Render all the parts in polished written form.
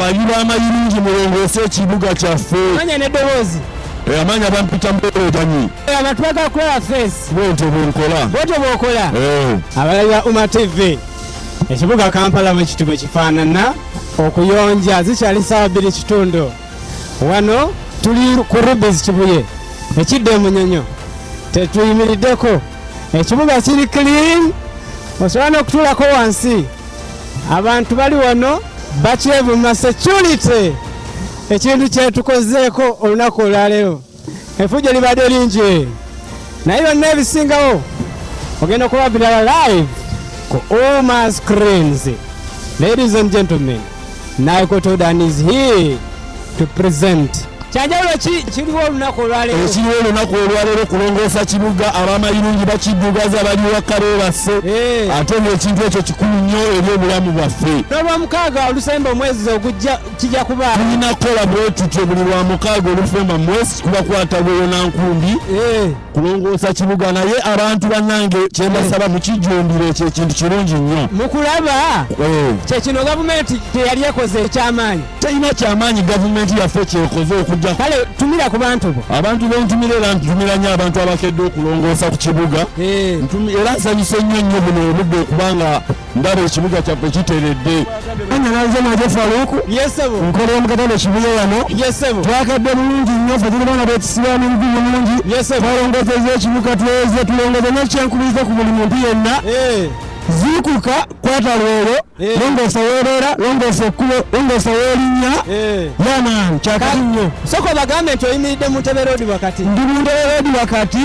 Abayi b'amayirungi mulongoose ekibuga kyaffe. Amanya n'eddoboozi. Eh, amanya bampita mbeeretanyi. Eh, abantu bagala kulaba face. Bwentyo bwenkola. Bwotyo bw'okola. Eh. Abalabi ba Uma TV. Ekibuga Kampala bwe kiti bwe kifaanana okuyonja zikyali ssaawa 2:15. Wano tuli ku Rubis Kibuye ekidda e Munyonyo tetuyimiriddeko. Ekibuga kiri clean, osobola n'okutuulako wansi. Abantu bali wano bakyevuma security, ekintu kyetukozeeko olunaku olwaleero. Efujjo libadde lingi, naye byonna ebisingawo ogenda kuba birala live ku Uma Screens. Ladies and gentlemen, Naiko Todan is here to present. Kyanjawulo ki kiriwo olunaku olwaleero? Ekiriwo olunaku olwaleero kulongoosa kibuga, abamayirungi bakiddugaza bali waka beebase, ate ng'ekintu ekyo kikulu nnyo eri obulamu bwaffe. N'olwomukaaga olusemba omwezi ogujja kijja kuba tulina kukola bwe tutyo buli lwamukaaga olusemba mwezi kuba kwata bweyo na nkumbi kulongoosa kibuga. Naye abantu bannange kyembasaba mukijjumbire, ekyo ekintu kirungi nnyo. Mukulaba kyekino gavumenti teyali ekoze ekyamaanyi. Terina kyamaanyi gavumenti yaffe kyekoze okujja. Kale tumira ku bantu bo. Abantu bentumira, era ntumira nnyo abantu abakedde okulongoosa ku kibuga. Era nsanyuse nnyo nnyo buno obudde okubanga ndaba ekibuga kyaffe kiteredde. Nze Maje Faruku. Yesebo. Nkolera mu katale Kibuye wano. Yesebo. Twakedde bulungi nnyo, ffe tuli baana betusibwa n'emigugu mingi. Yesebo. Twalongoosezza ekibuga, tweze tulongoze n'ekyenkubiriza ku buli muntu yenna. Zuukuka, kwata lwero, longoosa weebeera, longoosa ekkubo, longoosa weerinnya. Yamaani kyakati nnyo. Sooka obagambe nti oyimiridde mu Ntebe Road wakati. Ndi mu Ntebe Road wakati,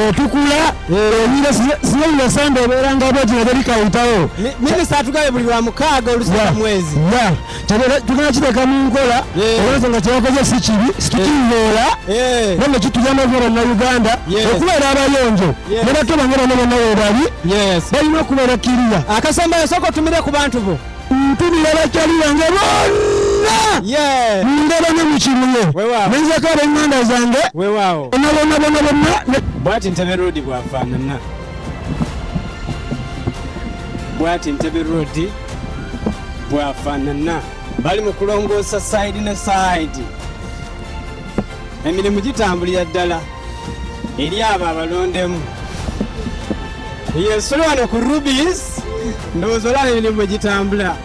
otukula, oyira sinalina sande obeera nga bweti nga teri kayitawo. Minisita atugabe buli lwa mukaaga olusemba mwezi. Tugenda kiteeka mu nkola olwensonga kyebakoze si kibi, situkiveera naye nga kituyamba okuba Bannayuganda okubeera abayonjo ne bato bange bonna bonna webali balina okubeera kiriya. Akasembayo sooka otumire ku bantu bo. Ntumira bakyali bange bonna ndaba ne mu Kibuye nenzako ab'enganda zange bonna bonna bonna bonna. Bwati Ntebe Road bwafaanana. Bwati Ntebe Road bwafaanana. Bali mu kulongoosa side ne side. Emirimu gitambulira ddala eri abo abalondemu. Yes, tuli wano ku Rubis, ndowooza olaba emirimu bwe gitambula.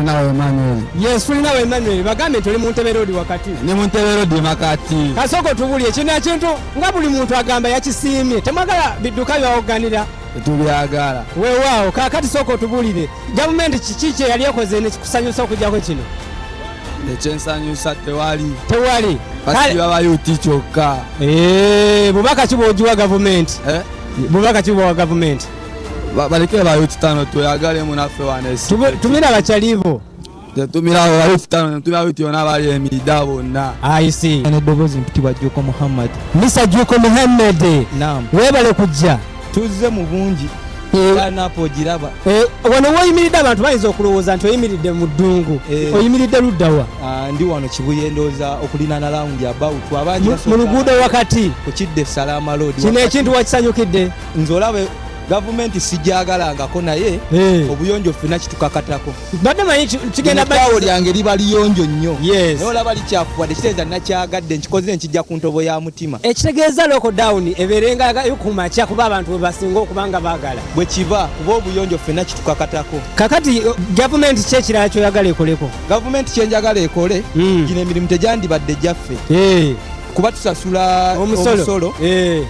Nawe Emmanuel. Yes, tuli nawe Emmanuel. Bagambe nti oli mu Ntebe Road wakati. Ni mu Ntebe Road makati. Kasooka otubulye kino ekintu nga buli muntu agamba yakisiimye. Temwagala bidduka byawoganira. Tetubyagala. Weewaawo, kaakati sooka otubulire gavumenti kiki kye yali ekoze ne kikusanyusa okuggyako kino? Ekyensanyusa tewali. Tewali. Basiba bayuti kyokka. Bubaka ki bw'ogiwa gavumenti? Bubaka ki bw'owa gavumenti? Baleke bayuti tano tweyagalemu naffe wano esi. Tumira abakyali bo. Tumira bayuti tano, tumira bayuti yonna bali emida bonna. I see. N'eddoboozi mpitibwa Jjuuko Muhammad. Mr. Jjuuko Muhammad. Naam. Weebale kujja. Tuzze mu bungi. Napo ogiraba. Wano woyimiridde abantu bayinza okulowooza nti oyimiridde mu ddungu. Oyimiridde ludda wa? Ndi wano Kibuye ndowooza okulinaana round about. Abangi Mu luguudo wakati. Ku kidde Salama Road. Kino ekintu wakisanyukidde? Nze olaba gavumenti sijagalangako naye obuyonjo ffenna kitukakatako. Badde manyi kigenda Lino ettaawo lyange liba liyonjo nnyo. Yes. Naye olaba likyafuwadde, kitegeeza nakyagadde, nkikoze nkijja ku ntobo ya mutima. Ekitegeeza lockdown ebeerenga ku makya kuba abantu bwe basinga okuba nga baagala. Bwe kiba, kuba obuyonjo ffenna kitukakatako. Kakati gavumenti ki ekirala ky'oyagala ekoleko? Gavumenti kye njagala ekole, gino emirimu tegyandibadde gyaffe. Kuba tusasula omusolo.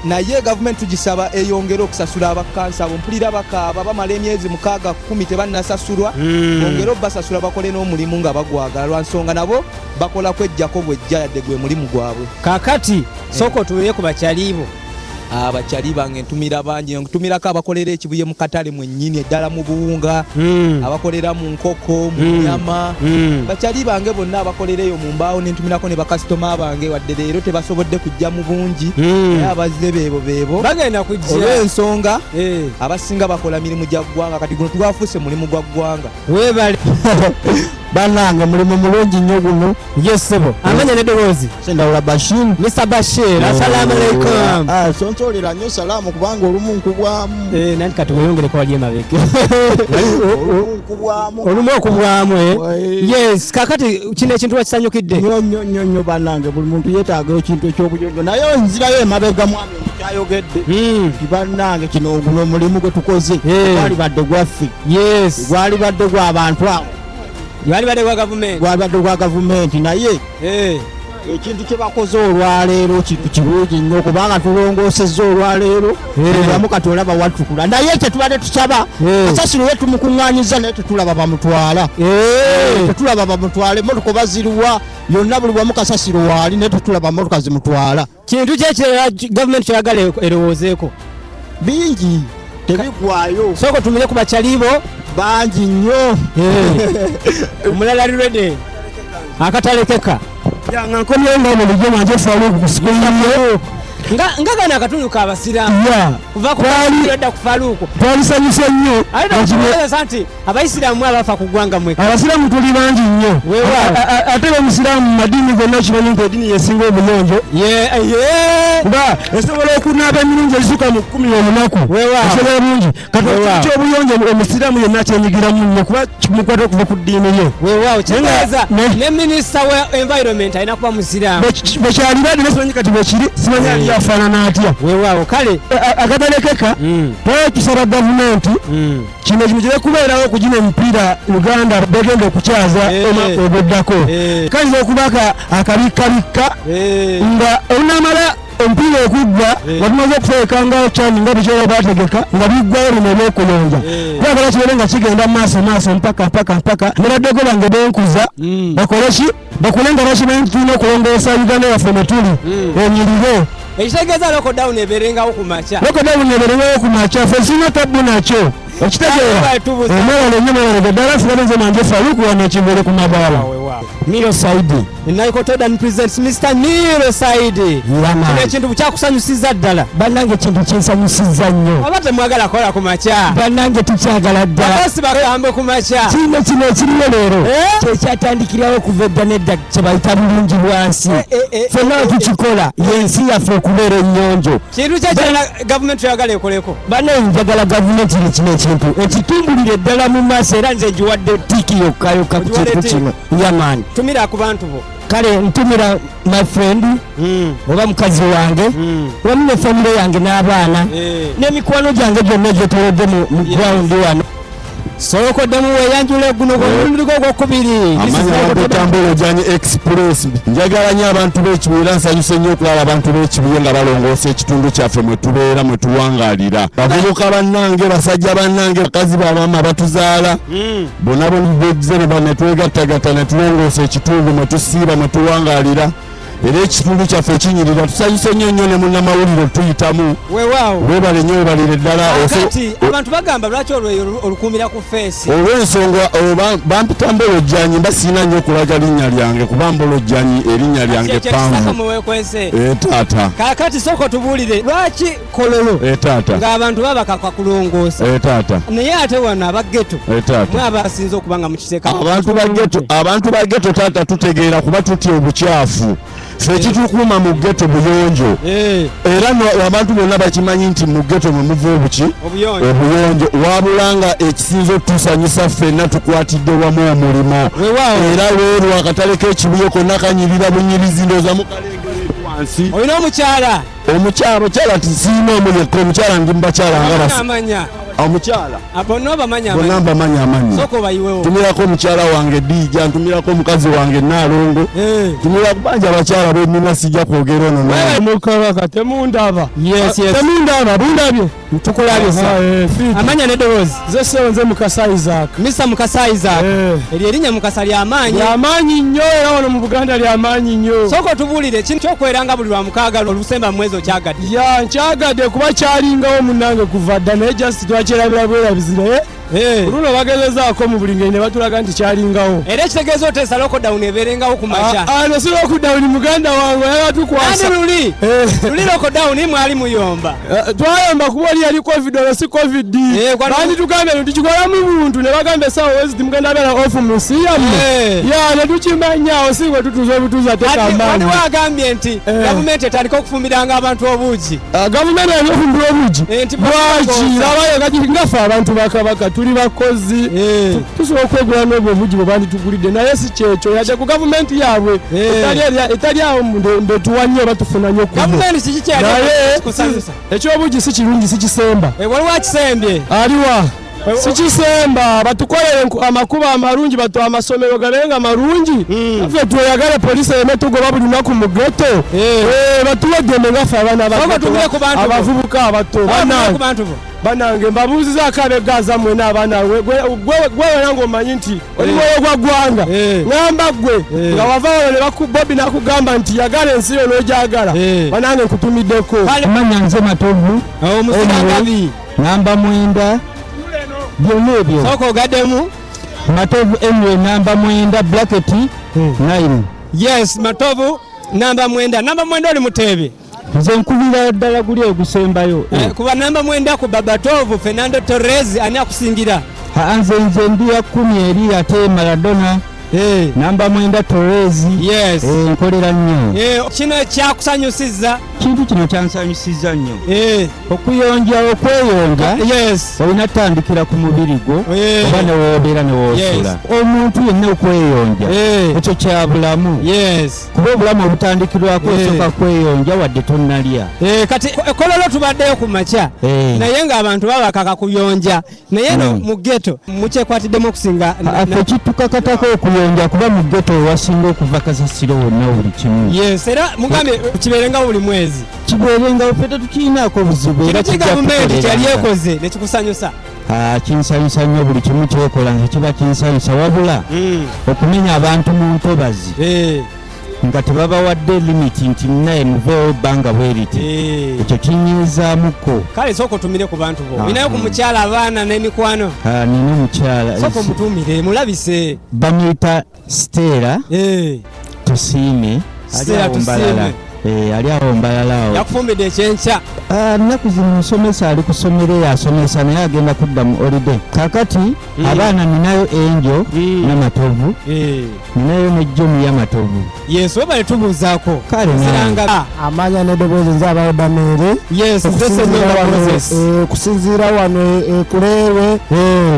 Naye gavumenti tugisaba eyongere okusasula abakansa abo. Mpulira bakaaba bamala emyezi 6 10 tebannasasulwa. Bongere obasasula bakole n'omulimu nga bagwagala, lwa nsonga nabo bakola kwejjako bwejja yadde gwe mulimu gwabwe. Kaakati sooka otuulire ku bakyali bo. Abakyali bange ntumira bangi, ntumirako abakolera ekibuye mu katale mwennyini eddala mu buwunga, abakolera mu nkoko, mu nyama. Bakyali bange bonna abakolera eyo mu mbaawo, ne ntumirako ne bakasitoma bange, wadde leero tebasobodde kujja mu bungi, naye abazze beebo beebo. Bagenda kujja. Olw'ensonga abasinga bakola mirimu gya ggwanga, kati guno tugwafuuse mulimu gwa ggwanga. Weebale. Bannange, mulimu mulungi nnyo guno. Yes ssebo, amanya n'eddoboozi? Sendawula Bashir. Mr Bashir, assalamu alaikum. Ah, sonsolera nnyo salaamu kubanga olumu nkubwamu. Eh, nanti kati weyongereko wali emabega. Olumu nkubwamu. Olumu okubwamu, eh? Eh. Yes, kakati kino ekintu wakisanyukidde? Nnyo nnyo nnyo nnyo. Bannange, buli muntu yeetaaga ekintu ekyobuyonjo, naye nzirayo emabega, mwami omukyayogedde nti bannange, kino guno omulimu gwe tukoze gwalibadde gwaffe, gwalibadde gw'abantu abo, Gwalibadde gwa gavumenti. Gwalibadde gwa gavumenti, naye ekintu kye bakoze olwaleero kintu kirungi nnyo kubanga tulongoosezza olwaleero buli kati olaba watukula, naye kyetubadde tusaba, kasasiro ye tumukuŋŋaanyiza, naye tetulaba bamutwala, tetulaba bamutwala. Emotoka oba ziriwa? Yonna buli wamu kasasiro waali, naye tetulaba motoka zimutwala. Kintu ki ekirala gavumenti kyeyagala erowoozeeko? Bingi, tebigwayo. Sooka otumire ku bakyalibo. Bangi nnyo. Omulala ali ready, akatalekeka. Nga nkomyewo nga bulijjo, mwanje Faluku kusikuliryo. Nga gano akatundu ka basiraamu kuva ku dda ku Faluuku. Twalisanyuse nnyo. Ate nakukozesa nti abayisiraamu abafa ku ggwanga mweka. Abasiraamu tuli bangi nnyo. Weewaawo. Ate omusiraamu mu madiini gonna kimanyi nti eddiini yesinga obuyonjo kuba esobola okunaaba emirundi ezisuka mu 10 olunaku. Esobola bulungi. Kati ekyobuyonjo omusiraamu yenna kyenyigiramu nnyo kuba kimukwata okuva ku ddiini ye. Weewaawo. Naye nga- Kitegeeza ne minisita wa environment alina kuba musiraamu. Bwekyalibadde naye simanyi kati bwekiri, simanyi ali afaanana atya. Weewaawo, kale. Akatalekeka, twali tusaba gavumenti kino kino kire kubeerawo okugina emipiira Uganda begenda okukyaza omwaka oguddako. Kayinza okuba akabikkabikka nga olunamala omupiira okuggwa nga tumaze okuteeka nga kyani nga bukyala bategeka nga biggwayo bino ebyokuyonja. Twagala kibeere nga kigenda mu maaso maaso mpaka mpaka mpaka ne baddeko bange benkuza bakole ki, bakole nga bakimanyi nti tulina okulongoosa Uganda yaffe mwe tuli enyirire. Ekitegeeza lockdown ebeerengawo ku makya. Lockdown ebeerengawo ku makya, ffe sirina tabbu nakyo, okitegeera? Bye, tubuza. Omwewale nnyo, mwewale ddala. Sigabe nze manje Faluku wano ekivule ku mabaala. Miro Saidi. Naiko Todan presents Mr. Miro Saidi. Kino ekintu kyakusanyusiza ddala. Bannange, ekintu kinsanyusiza nnyo. Oba temwagala kukola ku makya? Bannange, tukyagala ddala. Abaasi bagambe ku makya. Kino ekiriyo leero kyekyatandikirawo okuva edda nedda kye bayita bulungi bwansi. Ffenna we tukikola yensi yaffe okubeera ennyonjo. Kintu ki ekirala gavumenti oyagala ekoleko? Bannange, njagala gavumenti ne kino ekintu ekitumbulire ddala mu maaso, era nze ngiwadde tick yokka yokka ku Ogiwadde kintu tick? kino, yeah man. Tumira ku bantu bo. Kale ntumira my friend oba mukazi wange wamu ne famire yange n'abaana n'emikwano gyange gyonna egyetoolodde mu ground wano. Sookoddemu weeyanjula, guno gwomulundi gwo ogwokubiri. Amanya bampita Mbolojanyi Express. Njagala nnyo abantu b'Ekibuye era nsanyuse nnyo okulaba abantu b'Ekibuye nga balongoosa ekitundu kyaffe mwe tubeera, mwe tuwangaalira. Bavubuka bannange, basajja bannange, bakazi, bamaama batuzaala, bonna bonna ne twegattagatta ne tulongoosa ekitundu mwe tusiiba, mwe tuwangaalira, era ekitundu kyaffe kinyirira. Tusanyuse nnyo nnyo ne munnamawulire tuyitamu. Weewaawo. Weebale nnyo, weebalire ddala. Kati abantu bagamba lwaki olweyo olukuumira ku face? Olw'ensonga oba bampita Mbolojjanyi, mba sirina nnyo okulaga linnya lyange kuba Mbolojjanyi erinnya lyange Kyekyo ekisaka ppanvu. mwe weekwese. E taata. Kaakati sooka otubuulire lwaki Kololo E taata. ng'abantu babakaka kulongoosa, E taata. naye ate wano aba ghetto E taata. mwe abasinze okuba nga mukiteeka. Abantu ba ghetto, abantu ba ghetto taata, tutegeera kuba tutya obukyafu. Ffe ekitukuuma mu ghetto buyonjo, era abantu bonna bakimanyi nti mu ghetto mwe muva obuki? Obuyonjo. Obuyonjo. Wabula nga ekisinza otutusanyusa, ffenna tukwatidde wamu omulimu, era leero akatale k'Ekibuye konna kanyirira bunyirizi, ndowooza mukalengera eri wansi. Olina omukyala? Omukyala, omukyala tisiina omu yekka, omukyala ndi mubakyala nga basi. Amanya? Omukyala? Bonna obamanya? Bonna mbamanyi amannya. Sooka obayiwewo. Ntumirako omukyala wange Diija, ntumirako omukazi wange Naalongo, ntumira kubanja abakyala benina, sijja kwogera ono naye. Mukabaka, temundaba? Yes. Temundaba? Bundabye? Tukulabye sa. Amanya n'eddoboozi? Nze sebo, nze Mukasa Isaac. Mr Mukasa Isaac, eryo erinnya Mukasa lyamaanyi. Lyamaanyi nnyo, era wano mu Buganda lyamaanyi nnyo. Sooka otubuulire ekintu kyokweranga buli lwa mukaaga olusemba mu mwezi, okyagadde? Yeah, nkyagadde kuba kyalingawo munnange kuva dda, naye just twakyerabira bwerabizi, naye Luno bagezezaako mu buli ngeri ne batulaga nti kyalingawo. Era ekitegeeza oteesa lockdown ebeerengawo ku makya. Ano si lockdown muganda wange oyagala tukwasa. Ani luli? Luli lockdown mwali muyomba. Twayomba kuba oli yali covid olwo si covid. Banditugambye nti tukikola mu buntu ne bagamba essaawa weziti mugenda beera off mu nsi yammwe. Ya ne tukimanya awo si gwe tutuuza obutuuzi ate kamaanyi. Waliwo agambye nti gavumenti etandika okufumbiranga abantu obuugi. Gavumenti erina okufumbira obuugi? Lwaki? Labayo kati ngaffe abantu ba Kabaka tuli bakozi, tusobola okwegula n'obwo obuugi bwe banditugulidde, naye si kyekyo yadde ku gavumenti yaabwe etali awo mbetuwa nnyo oba tufuna nnyo ku bo. Gavumenti kiki kyeyali Naye ekikusanyusa? Ekyobuugi si kirungi, sikisembba. Waliwo akisembye. Aliwa? Sikisemba, batukolere amakubo amalungi, batu amasomero gabe nga malungi, ffe tweyagale poliisi ereme tugoba buli lunaku mu ghetto. Batuwe eddembe nga ffe abaana ba Sooka ghetto, otumire ku bantu bo. abavubuka abato. Sooka otumire Banange. ku bantu bo. Banange mbabuuzizaako ab'e Gaza mwena abaana, gwe wena ng'omanyi nti oli mwoyo gwa ggwanga, ŋŋamba ggwe nga wava wano ne Bobi n'akugamba nti yagala ensi yo n'ogyagala, banange nkutumiddeko. Amanya nze Matovu. Omusirangabi. Namba 9 byonna ebyo. Sooka ogaddemu. Matovu Henry namba 9 bracket 9. Yes, Matovu namba 9. Namba 9 oli muteebe. Nze nkubira ddala guli ogusembayo. Kuba namba 9 ku Babatovu Fernando Torres ani akusingira? Ha, nze ndi ya 10 eri ate Maradona. Namba 9 Torres. Yes. Nkolera nnyo. Kino kyakusanyusizza? Kintu kino kyansanyusizza nnyo. Okuyonja, okweyonja. Yes. Olina tandikira ku mubiri gwo, oba ne woobeera ne woosula. Omuntu yenna okweyonja, ekyo kya bulamu. Yes. Kuba obulamu obutandikirwako osooka kweyonja wadde tonnalya. Kati ekololo tubaddeyo ku makya. Naye ng'abantu babakaka kuyonja. Naye no mu ghetto mukyekwatiddemu okusinga Ffe kitukakatako okuyonja kuba mu ghetto wasinga okuva kasasiro wonna buli kimu. Yes, era mugambye kibeerengawo buli mwezi. Kibeerengawo, ffe tetukirinaako buzibu era Kino ki kijja gavumenti kukoleranga. kyali ekoze ne kikusanyusa? Kinsanyusa nnyo, buli kimu kyekola nze kiba kinsanyusa, wabula okumenya abantu mu ntobazi nga tebabawadde limiti nti naye muveewo ebbanga bwe riti, ekyo kinyiizaamuko. Kale sooka otumire ku bantu bo. Olinayo ku mukyala, abaana n'emikwano? Nina omukyala. Sooka omutumire, mulabise. Bamuyita Stella Tusiime. Stella Ali awo Mbalala. Tusiime. Ali awo Mbalala awo. Yakufumbidde ekyenkya. Nnaku zino musomesa ali ku ssomero eyo asomesa, naye agenda kudda mu holiday. Kaakati abaana ninayo Enjo n'Amatovu, ninayo ne Jomi y'Amatovu. Yes, webale tubuuzaako. Kale nawe. Ziranga. Amanya n'eddoboozi nze Abaoda Mary. Yes, nze Ssenyonga Moses. Okusinziira wano ekuleewe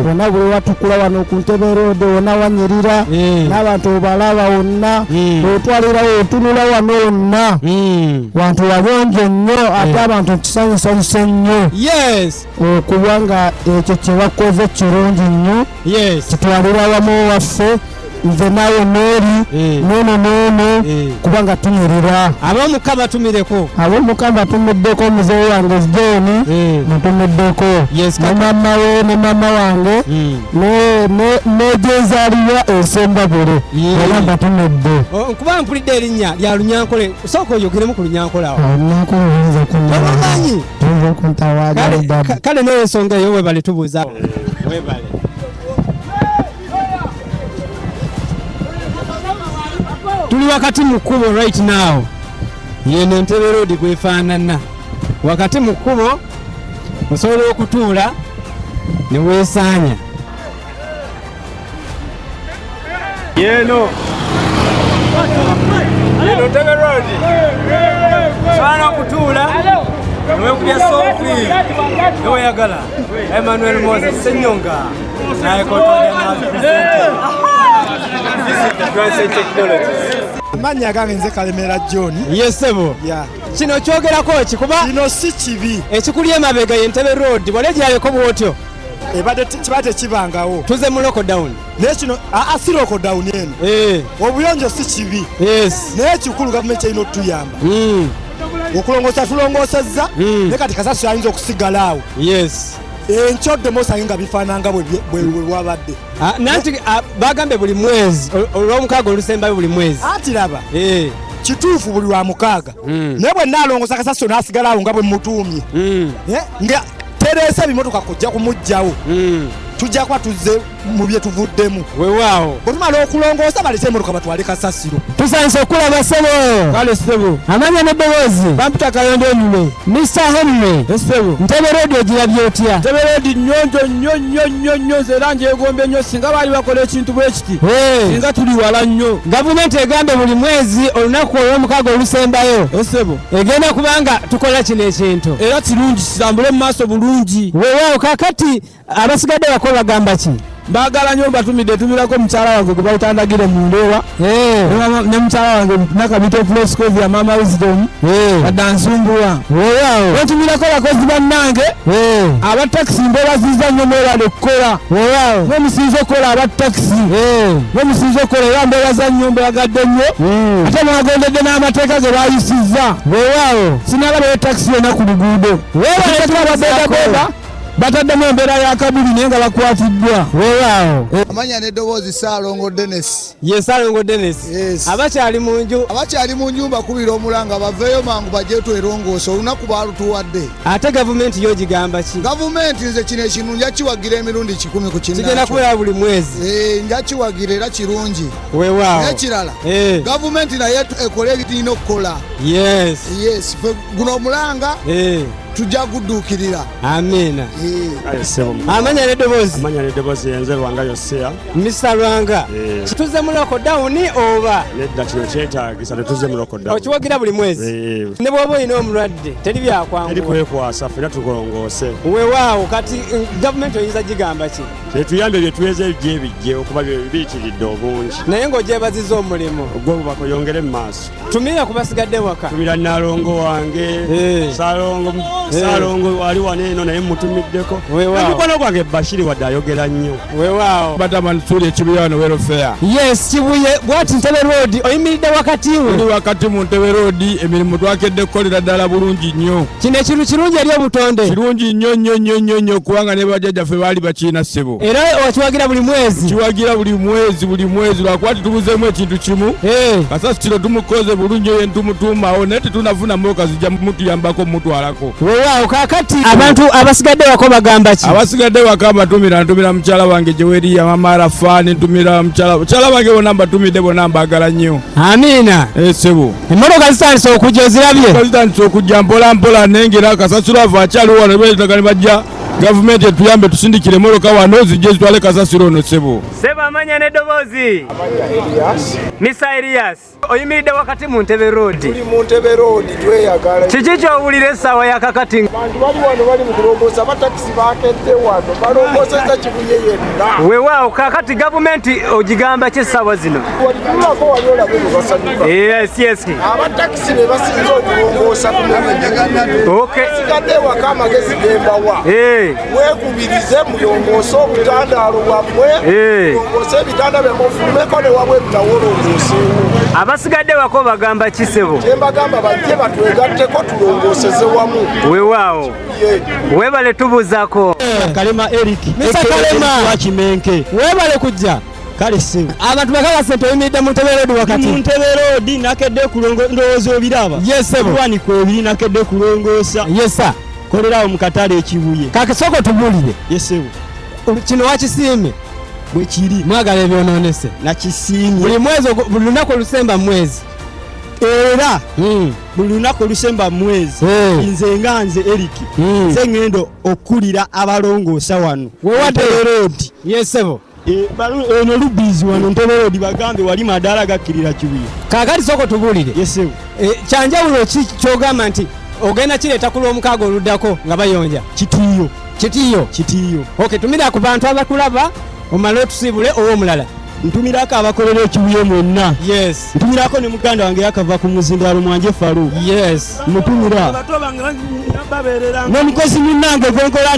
wonna bwe watukula wano ku Ntebe Road wonna wanyirira n'abantu obalaba wonna, otwalirawo otunula wano wonna wantu wayonjo nnyo, ate abantu kisanyusanyusa nnyo. Yes. Okuba nga ekyo kye bakoze kirungi nnyo. Yes. Kitwalira wamu waffe nze naawe n'eri n'ono n'ono kubanga tunyirira. Ab'omuka batumireko. Ab'omuka batumiddeko muzeeyi wange John, mutumiddeko ne maama we ne maama wange n'egyenzaalibwa Esembabule, era mbatumidde. Nkuba mpulidde erinnya lya Lunyankole, sooka oyogeremu ku Lunyankole awo. Lunyankole oyinza Omanyi? Oyinza kuntawaanya Dadi. Kale n'eyo ensonga eyo webale tubuuza. Webale. Tuli wakati mu kkubo right now. Yeno Entebbe Road gwefaanana. Wakati mu kkubo osobola okutuula ne weesaanya. Yeno. Yeno Entebbe Road. Osobola okutuula ne weekubya selfie ne weeyagala. Emmanuel Moses Ssenyonga naye presented. This is the Transit Technologies. Amannya gange nze Kalemera John. Yes, sebo. Yeah. Kino kyogerako ki? Kuba kino si kibi. Ekikuli emabega ye Entebbe Road, wali egirabeko bw'otyo. Ebadde kiba tekibangawo. Tuze mu lockdown. Naye kino, aa, si lockdown eno. Obuyonjo si kibi. Yes. Naye ekikulu gavumenti erina otuyamba. Okulongoosa tulongoosezza, naye kati kasasiro ayinza okusigala awo. Yes. Enkya oddemu osange nga bifaanana bwe bwabadde. Nanti, bagambye buli mwezi, olwomukaaga olusembayo buli mwezi. Anti laba. Kituufu buli lwa mukaaga. Naye bwe nnaalongoosa kasasiro n'asigala awo nga bwe mutuumye. Nga tereese ebimotoka kujja kumuggyawo. Tujja kuba tuzze mu bye tuvuddemu. Weewaawo. Bwe tumala okulongoosa balete emmotoka batwale kasasiro. Tusanyuse okulaba ssebo. Kale ssebo. Amanya n'eddoboozi. Bampita Kayondo Henry. Mr Henry. Ssebo. Ntebe Road ogirabye otya? Ntebe Road nnyonjo nnyo nnyo nnyo nnyo nze era ngyegombye nnyo singa baali bakola ekintu bwe kiti. Singa tuli wala nnyo. Gavumenti egambye buli mwezi olunaku olw'omukaaga olusembayo. Ssebo. Egenda kubanga tukola kino ekintu. Era kirungi kitambule mu maaso bulungi. Weewaawo kaakati abasigadde bako bagamba ki? Mbaagala nnyo mbatumidde tumirako mukyala wange gwe bayita Ndagire mu Ndeewa ne mukyala wange Nakabito Proscovia Mama Wisdom wadde ansumbuwa. Weewaawo. Ntumirako bakozi bannange aba takisi mbebaziza nnyo mwebale kukola. Weewaawo. Mwe musinze okukola aba takisi. Mwe musinze okukola era mbebaza nnyo mbebagadde nnyo ate mwagondedde n'amateeka ge bayisizza. Weewaawo. Sinalabayo takisi yonna ku luguudo. Weewale aba bodaboda bataddemu embeera ya kabuli naye nga bakwatiddwa. Weewaawo. Amanya n'eddoboozi Ssaalongo Denis. Ye Ssaalongo Denis. Yes. Abakyali mu nju. Abakyali mu nju mbakubira omulanga baveeyo mangu bajje twerongoose olunaku baalutuwadde. Ate gavumenti yo ogigamba ki? Gavumenti nze kino ekintu nja kiwagira emirundi 100 ku kinnaakyo. Kigenda kubeera buli mwezi. Nja kiwagira era kirungi. Weewaawo. N'ekirala gavumenti naye ekole ebirina okukola. Yes. Yes. Guno omulanga tujja gudduukirira. Amiina. Amanya n'eddoboozi. Amanya n'eddoboozi yenze Lwanga Yosia. Mr Lwanga. Tuzze mu lockdown oba? Nedda kino kyetaagisa tetuzze mu lockdown. Okiwagira buli mwezi? Ne bw'oba olina omulwadde teri byakwanguwa. Teri kwekwasa ffenna tukolongoose. Weewaawo kati gavumenti oyinza gigamba ki? Tetuyambe bye tuweze ebijje bijje okuba biyitiridde obungi. Naye ng'ogyebazizza omulimu. Ogwo obubaka oyongere mu maaso. Tumira ku basigadde waka. Tumira Nalongo wange. Ssalongo Ssalongo ali wano eno naye mmutumiddeko. Omukwano gwange Bashiri wadde ayogera nnyo. Weewaawo. Bata Mansuri Ekibuye wano welfare. Yes, Kibuye bw'ati Ntebe Road oyimiridde wakati we. Tuli wakati mu Ntebe Road emirimu twakedde kukolera ddala bulungi nnyo. Kino ekintu kirungi eri obutonde. Kirungi nnyo nnyo nnyo nnyo nnyo kubanga ne bajjajjaffe baali bakirina ssebo. Era okiwagira buli mwezi. Kiwagira buli mwezi buli mwezi lwakuba titubuzeemu ekintu kimu. Kasasiro tumukoze bulungi ye ntumutuumawo naye tetunafuna mmotoka zijja mutuyambako mutwalako. Weewaawo kaakati abantu abasigadde wako bagamba ki? Abasigadde waka mbatumira ntumira mukyala wange Jeweriya mama Arafani ntumira mukyala wange bonna mbatumidde bonna mbaagala nnyo. Amiina. Ssebo. Emmotoka zitandise okujja ozirabye? Emmotoka zitandise okujja mpola mpola nengera kasasiro ava akyaliwo wano beetaaga ne bajja gavumenti etuyambe tusindikire emmotoka wano zijje zitwale kasasiro ono ssebo. Ssebo amanya n'eddoboozi. Amanya Elias. Mr Elias, oyimiridde wakati mu Ntebe Road. Tuli mu Ntebe Road tweyagala. Kiki ky'owulira essaawa ya kakati? Abantu bali wano bali mu kulongoosa, abatakisi baakedde wano balongoosezza Kibuye yenna. Weewaawo kaakati gavumenti ogigamba ki essaawa zino? Walitunulako wali olabe bwe basanyuka. Yes, yes. Abatakisi be basinze okulongoosa ku mirimu. Okay. Basigadde ewaka amagezi ge mbawa. Mwekubirize mulongoose obutandaalo bwammwe, mulongoose ebitanda byammwe, ofulumeko ne wabweru nawe olongooseewo. Abasigadde wako bagamba ki ssebo? Kye mbagamba bajje batwegatteko tulongooseze wamu. Weewaawo. Weebale tubuuzaako. Kalema Eric. Mr Kalema. Wa Kimenke. Weebale kujja. Kale ssebo. Abantu bakakase nti oyimiridde mu Ntebe Road wakati. Mu Ntebe Road nakedde kulongo ndowooza obiraba. Yes ssebo. Ebiwaniko ebiri nakedde kulongoosa. Yes sir. Kolerawo mu katale Ekibuye. Kake sooka otubuulire. Yes ssebo. Kino wakisiimye? Bwe kiri. Mwagala ebyonoonese. Nakisiimye. Buli mwezi buli lunaku olusemba mwezi. Era buli lunaku olusemba mwezi nze nga nze Eric nze ngenda okukulira abalongoosa wano. Wewadde. Ntebe Road. Yes ssebo. Eno Lubizi wano Ntebe Road bagambe wali madaala gakkirira Kibuye. Kaakati sooka otubuulire. Yes ssebo. Kyanjawulo ki ky'ogamba nti ogenda kireeta ku lw'omukaaga oluddako nga bayonja? Kitiiyo. Kitiiyo? Kitiiyo. Okay, tumira ku bantu abakulaba omale otusiibule ow'omulala. Ntumirako abakolera Ekibuye mwenna. Yes. Ntumirako ne muganda wange yakava ku muzindaalo Mwanje Farouk. Yes. Mutumira. Bato bange babeerera. N'omukozi munnange gwe nkola.